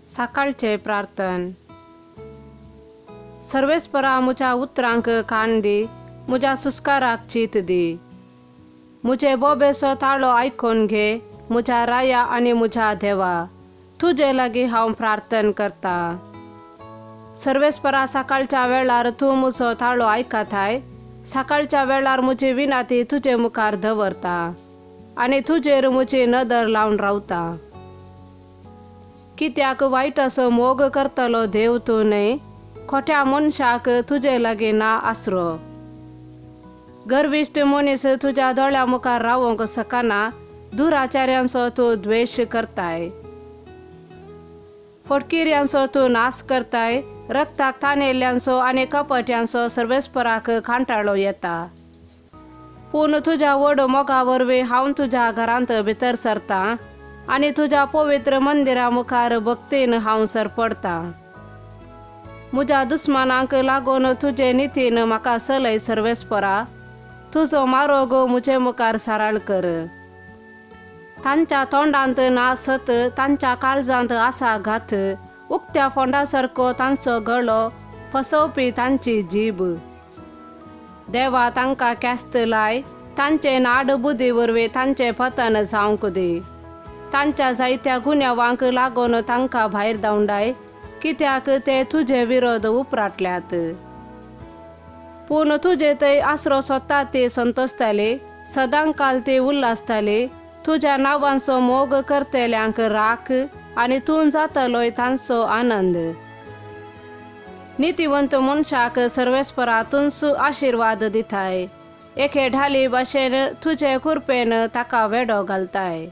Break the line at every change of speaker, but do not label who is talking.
सकाळचें प्रार्थन. सर्वेस्परा म्हज्या उतरांक कान दी, म्हज्या सुस्काराक चीत दी. म्हजे बोबेचो ताळो आयकून घे, म्हज्या राया आनी म्हज्या देवा, तुजे लागीं हांव प्रार्थन करता. सर्वेस्परा सकाळच्या वेळार तूं म्हजो ताळो आयकताय, सकाळच्या वेळार म्हजी विनाती तुजे मुखार दवरता आनी तुजेर म्हजी नदर लावन रावता. कित्याक वायट असो मोग करतलो देव तूं न्हय, खोट्या मनशाक तुजे लागीं ना आसरो. गर्विश्ट मनीस तुज्या दोळ्या मुखार रावंक शकना, दुराचार्यांचो तूं द्वेश करताय. फटकिऱ्यांचो तूं नाश करताय, रक्ताक तानेल्ल्यांचो आनी कपट्यांचो सर्वेस्पराक कांटाळो येता. पूण तुज्या व्हड मोगा वरवीं हांव तुज्या घरांत भितर सरतां आनी तुज्या पवित्र मंदिरा मुखार भक्तीन हांव सरपडतां. म्हज्या दुस्मानांक लागून तुजे नितीन म्हाका सलय सर्वेस्परा, तुजो मारोग म्हजे मुखार साराळ कर. तांच्या तोंडांत ना सत, तांच्या काळजांत आसा घात, उक्त्या फोंडा सारको तांचो गळो, फसोवपी तांची जीब. देवा तांकां ख्यास्त लाय, तांचे नाड बुद्दी वरवीं तांचें पतन जावंक दी. तांच्या जायत्या गुन्यांवांक लागून तांकां भायर धांवडाय, कित्याक ते तुजे विरोध उपराटल्यात. पूण तुजे थंय आसरो सोदता ती संतोसताली, सदांकाल ती उल्हासताली. तुज्या नांवांचो मोग करतल्यांक राख आनी तूं जातलोय तांचो आनंद. नितीवंत मनशाक सर्वेस्परा तूंच आशिर्वाद दिताय, एके ढाली भाशेन तुजे कृपेन ताका वेडो घालताय.